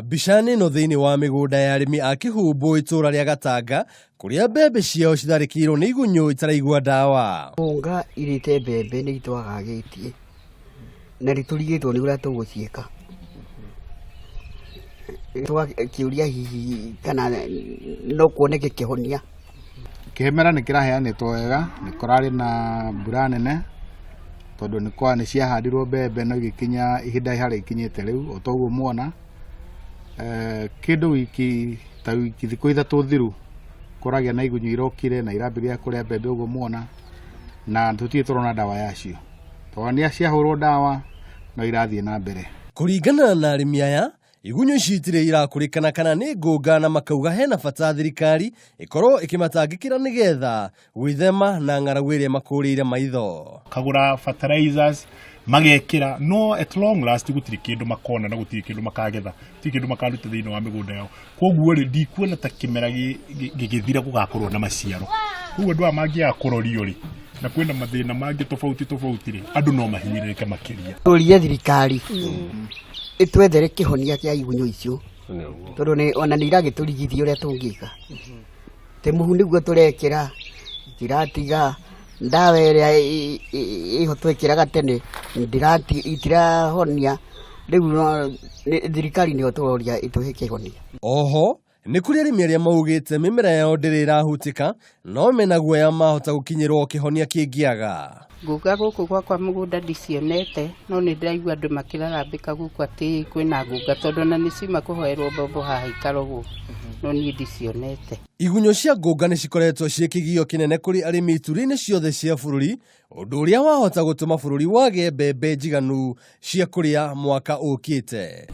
Mbica nĩ ĩno thĩinĩ wa mĩgũnda ya arĩmi a Kĩhumbũ itũũra rĩa Gatanga kũrĩa mbembe ciao citharĩkĩirwo nĩ igunyũ itaraigua ndawa. Ngũnga irĩte mbembe nĩ itwagagĩtie na nĩ tũrigĩtwo nĩ ũrĩa tũgũciĩka. Tũgakĩũria hihi kana no kuoneke kĩhonia. Kĩmera nĩ kĩraheanĩtwo wega, nĩ kũrarĩ na mbura nene tondũ nĩ ciahandirwo mbembe no igĩkinya ihinda harĩa ikinyĩte rĩu o ta ũguo muona. Kĩndũ wiki ta wiki thikũ 3 thiru kũragĩa na igunyũ irokire na irambĩrĩria kũrĩa mbembe ũguo muona, na tũtirĩ tũrona ndawa yacio. Tondũ nĩ ciahũrwo ndawa no irathiĩ na mbere. Kũringana na arĩmi aya, igunyũ ici itirĩ irakũrĩkana kana nĩ ngũnga na makauga hena bata thirikari ĩkorwo ĩkĩmatangĩkĩra nĩgetha gwĩthema na ng'aragu ĩrĩa makũrĩire maitho. Kagũra fertilizers magekĩra, no at long last gũtirĩ kĩndũ makona na gũtirĩ kĩndũ makagetha, gũtirĩ kĩndũ makaruta thĩinĩ wa mĩgũnda yao. Koguo rĩ, ndikuona ta kĩmera gĩgĩthira gũgakorwo na maciaro. Koguo andũ aya mangĩaga kũrorio rĩ, na kwĩna mathĩna mangĩ tofauti tofauti rĩ, andũ no mahinyĩrĩrĩke makĩria. Tũrie thirikari ĩtwethere kĩhonia kĩa igunyũ icio, tondũ ona nĩ iragĩtũrigithia ũrĩa tũngĩka. Te mũhu nĩguo tũrekĩra, itiratiga ndawa ĩrĩa ĩho twekĩraga tene itirahonia. Rĩu thirikari nĩyo tũroria ĩtũhe kĩhonia. Oho nĩ kũrĩ arĩmi arĩa maugĩte mĩmera yao ndĩrĩ ĩrahutĩka no mena guoya mahota gũkinyĩrwo kĩhonia kĩngĩaga. Ngũnga gũkũ gwakwa mũgũnda ndicionete, no nĩ ndĩraigua andũ makĩrarambĩka gũkũ atĩ kwĩna ngũnga, tondũ ona nĩ ciuma kũhoerwo mbombo haha ikarogwo, no niĩ ndicionete. Igunyũ cia ngũnga nĩ cikoretwo ciĩ kĩgio kĩnene kũrĩ arĩmi ituri-inĩ ciothe cia bũrũri, ũndũ ũrĩa wahota gũtũma bũrũri wage mbembe njiganu cia kũrĩa mwaka ũkĩte.